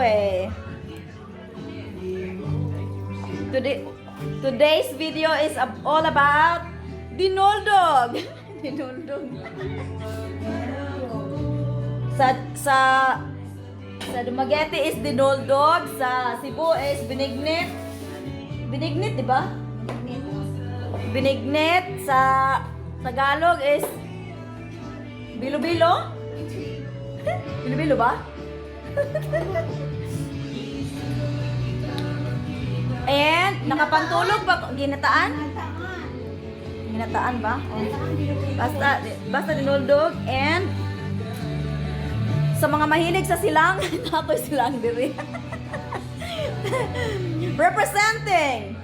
Norway. Today's video is all about dinoldog. Dinoldog. Sa Dumaguete is dinoldog, sa Cebu is binignit. Binignit, di ba? Binignit sa Tagalog is bilo-bilo? Bilo-bilo ba? And nakapantulog ba? Ginataan? Ginataan ba? Basta, basta dinoldog and sa mga mahilig sa silang, ako'y silang diri. Representing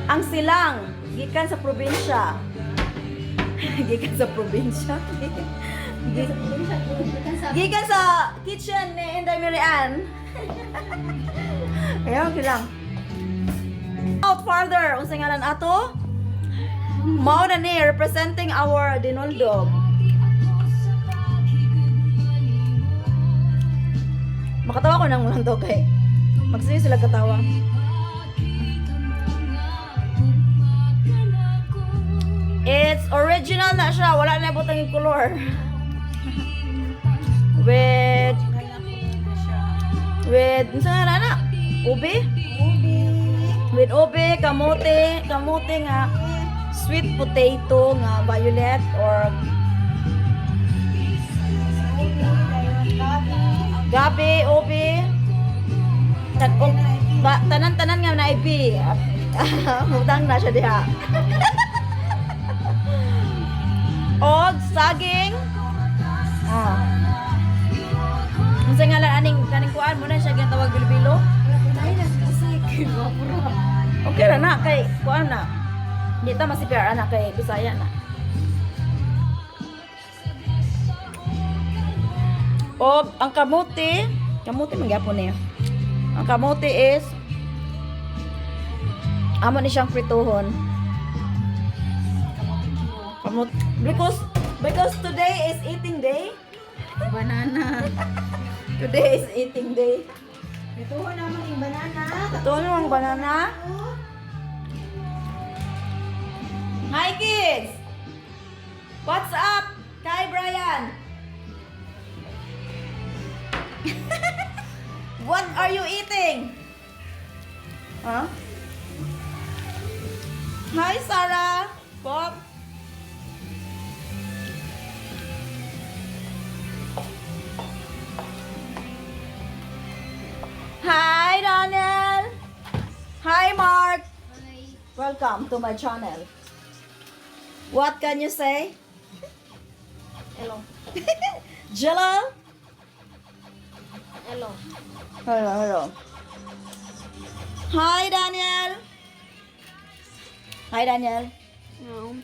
ang silang gikan sa probinsya. Gikan sa probinsya. Gikan sa kitchen ni Inday Mary Ann. Ayan, silang. Out farther, unsa ngalan ato? Mao na ni representing our dinoldog. Makatawa ko nang walang dog kay magsiyo sila katawa. It's original na siya, wala na butang yung color. With unsa nga na? Ube? Ubi. With ube, kamote, kamote nga sweet potato nga violet or Ubi, dayon gabi. gabi, ube. Tanan-tanan nga na ibi. Mutang na siya diha. Og saging. Ah. Unsa nga lang aning kaning kuan mo na siya ginatawag bilo-bilo? Ay, nagkasik. Okay ra na kay kuan na. Di ta masipir ana kay Bisaya na. Og ang kamote, kamote man gyapon niya. Ang kamote is amo ni siyang prituhon. Kamote because today is eating day. Banana. Today is eating day. Ito naman yung banana. Ito ang banana. Hi, kids! What's up? Kai Brian! What are you eating? Huh? Hi, Sarah! Bob! Hi, Daniel! Hi, Mark! Welcome to my channel. What can you say? Hello. Jello? Hello. Hello, hello. Hi, Daniel. Hi, Daniel. No.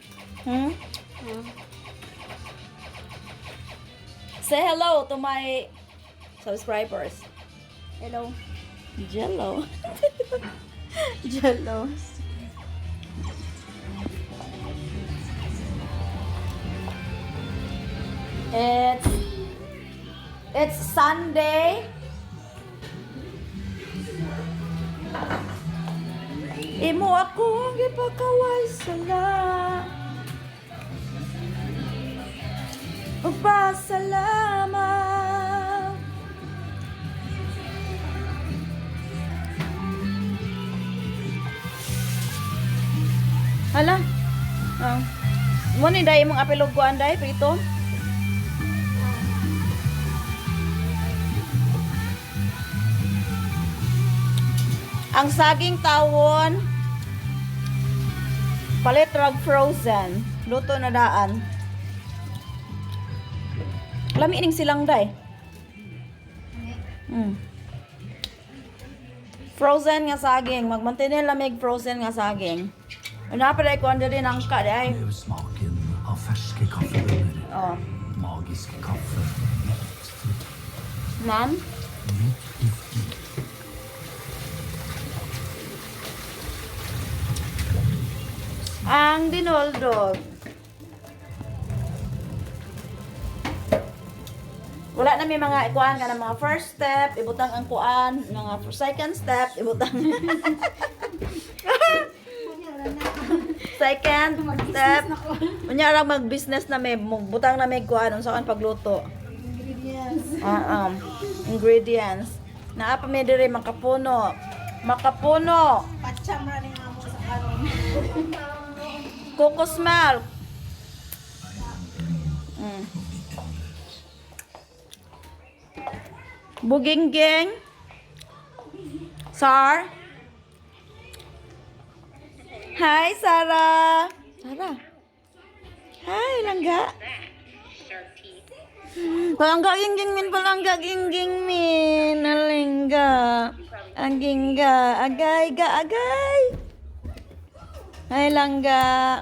Hmm? No. Say hello to my subscribers. Hello. Jello. Jello. It's Sunday. Imo ako gipakaway sala. Pasalamat. Hala. Ah. Mo ni dai imong apilog kuan dai prito. Ang saging tawon palit rag frozen. Luto na daan. Lami ining silang day. Frozen nga saging. Magmantinil lamig frozen nga saging. Ano pa dai kuan diri nangka dai. Opplev smaken av ferske kaffebønner. Oh. Magisk kaffe. Nyt Ma'am? Nyt duften. Ang dinoldog. Wala na may mga ikuan ka ng mga first step, ibutang ang kuan, mga second step, ibutang. Second step. Unya ra mag-business na may butang na may kuan unsa kan pagluto. Ingredients. Ah, ingredients. Naa pa may diri makapuno. Makapuno. Pacham ra ning amo sa karon. Cocos milk. Bugingging. Sar. Hi, Sarah. Sarah. Hi, langga. Palangga gingging min, palangga gingging min. Alingga. Agingga. Agay ga agay. Hi, langga.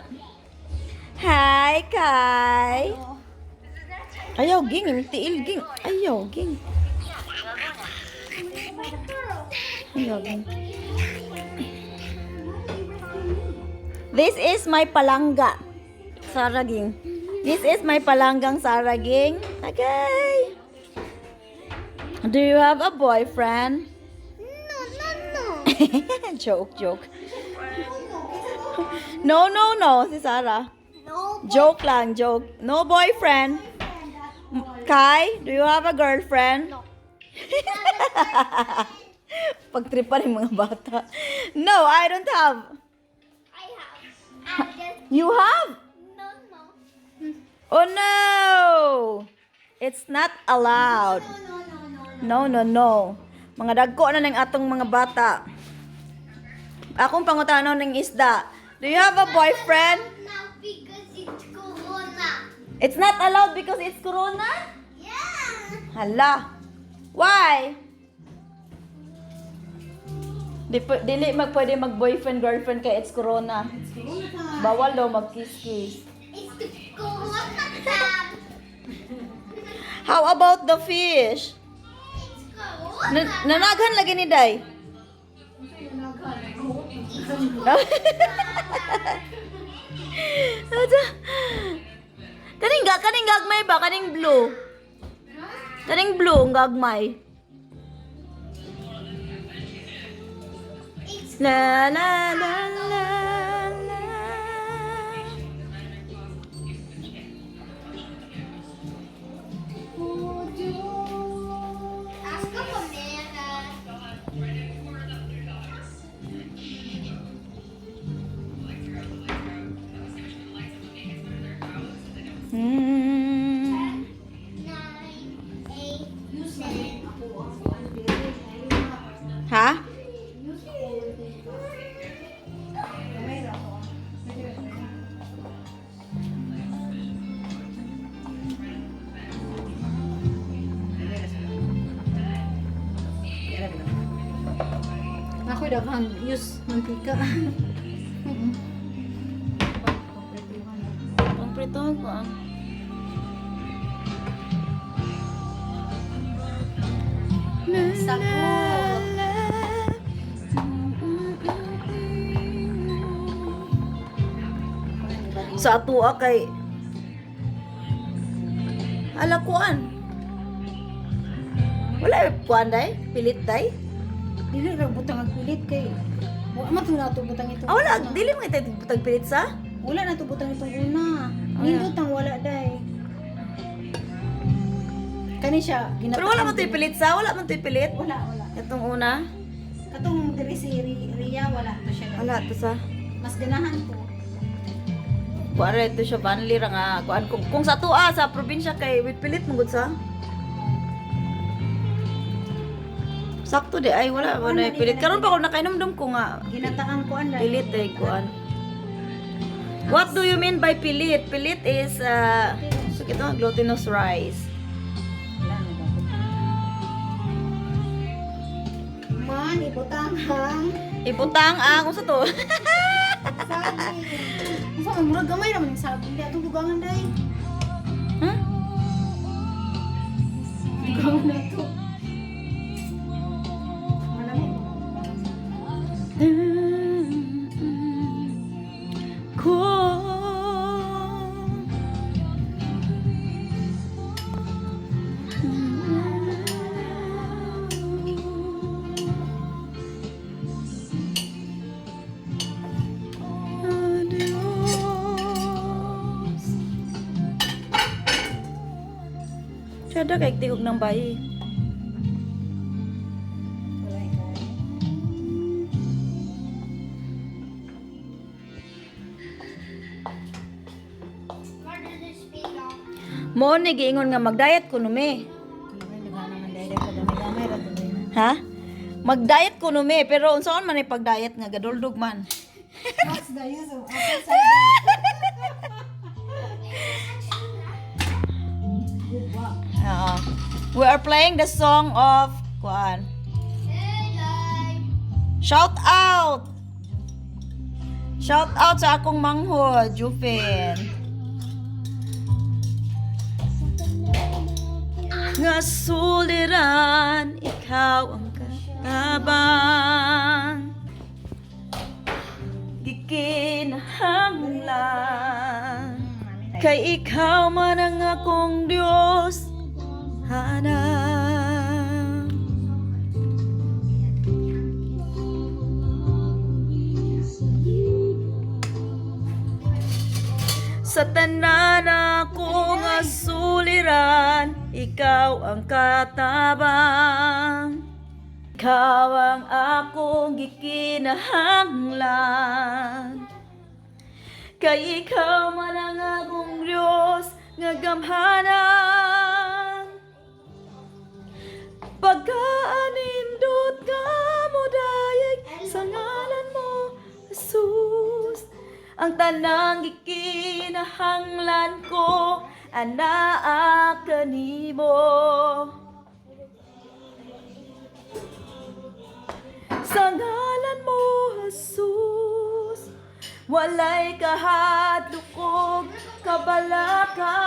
Hi, Kai. Ayaw, ging. Tiil, ging. Ayaw, ging. Ayaw, ging. This is my palangga. Saraging. This is my palanggang saraging. Okay. Do you have a boyfriend? No, no, no. Joke, joke. No, no, no, si Sarah. No. Joke lang, joke. No boyfriend. Kai, do you have a girlfriend? No. Pagtripan ng mga bata. No, I don't have. I have. I just You have? No, no. Oh no! It's not allowed. No, no, no, no. No, no, no. Mga dagko na ng atong mga bata. Akong pangutano ng isda. Do you have a boyfriend? Now because it's corona. It's not allowed because it's corona? Yeah. Hala. Why? Di, dili mag pwede mag boyfriend girlfriend kay it's corona. Bawal daw mag kiss kiss. It's the corona time. How about the fish? It's corona. Nanaghan lagi ni Day. Ada. Kaning ga kaning gagmay ba kaning blue? Kaning blue ang gagmay. It's La la la la la. Ask for Amanda. 9, 8, 7. Ha? Ako daghan use mantika. Ang prito ko ah. Sagot. Sa atua kay ala kuan. Wala kuan day, pilit day. Dili ra butang ang pilit kay wa man to nato butang ito. Ah, wala dili man kita butang pilit sa. Wala na to butang itong una. Ah. Nindot ang wala day. Kani siya ginataan. Pero wala man to'y pilit sa, wala man to'y pilit. Wala, wala. Itong una, Katong diri si Ria wala to siya. wala to sa. Mas ganahan ko. Kuan ra ito siya banli ra nga kuan kung sa tua sa probinsya kay with pilit man gud sa. Sakto di ay wala wala pilit. Karon pa ko nakainomdom ko nga Ginataan ko anday. pilit eh kuan. What do you mean by pilit? Pilit is so kito glutinous rice. Wala na dapat. Man, ibutang hang. Ibutang ang unsa to? Saging. Unsa man murag gamay ra man yung saging. Di atong dugangan day. Huh? Dugangan na to. Malami. Ko. Tsada kay tigog ng bayi. Wala ikaw. Mo ni giingon nga mag-diet kuno mi. Ha? Mag-diet kuno mi, pero unsaon man ay pag-diet nga gaduldog man. What's the use of apple cider? Oo. We are playing the song of kuan. Shout out! Shout out sa akong mangho, Jupin. Nga suliran, ikaw ang katabang. Gikinahanglan kay ikaw man ang akong Diyos hanap. Sa tanan akong asuliran, ikaw ang katabang. Ikaw ang akong gikinahanglan. Kay ikaw man ang akong Diyos nga gamhanan. Pagkaanindot ka mo dayeg sa ngalan mo, Jesus. Ang tanang gikinahanglan ko, anaa kanimo. Sa ngalan mo, Jesus, walay kahadlok kabalaka.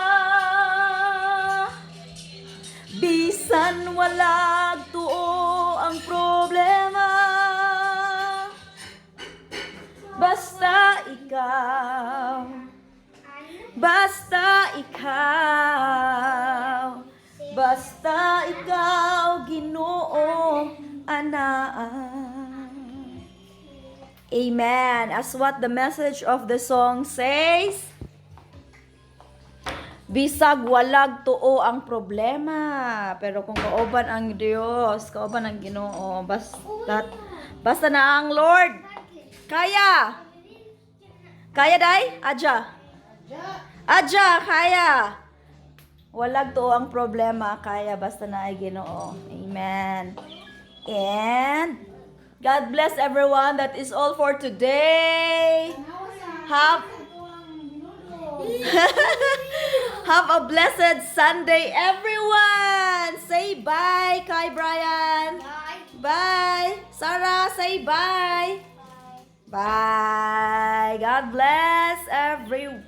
Bisan walag tuo ang problema, basta ikaw, basta ikaw, basta ikaw, Ginoo, anaa. Amen. As what the message of the song says, bisag walag tuo ang problema, pero kung kauban ang Dios, kauban ang Ginoo, basta basta na ang Lord. Kaya. Kaya dai? Aja. Aja, kaya. Walag tuo ang problema, kaya basta na ay Ginoo. Amen. And God bless everyone. That is all for today. Have a blessed Sunday, everyone. Say bye, Kai Brian. Bye. Bye. Sarah, say bye. Bye. God bless everyone.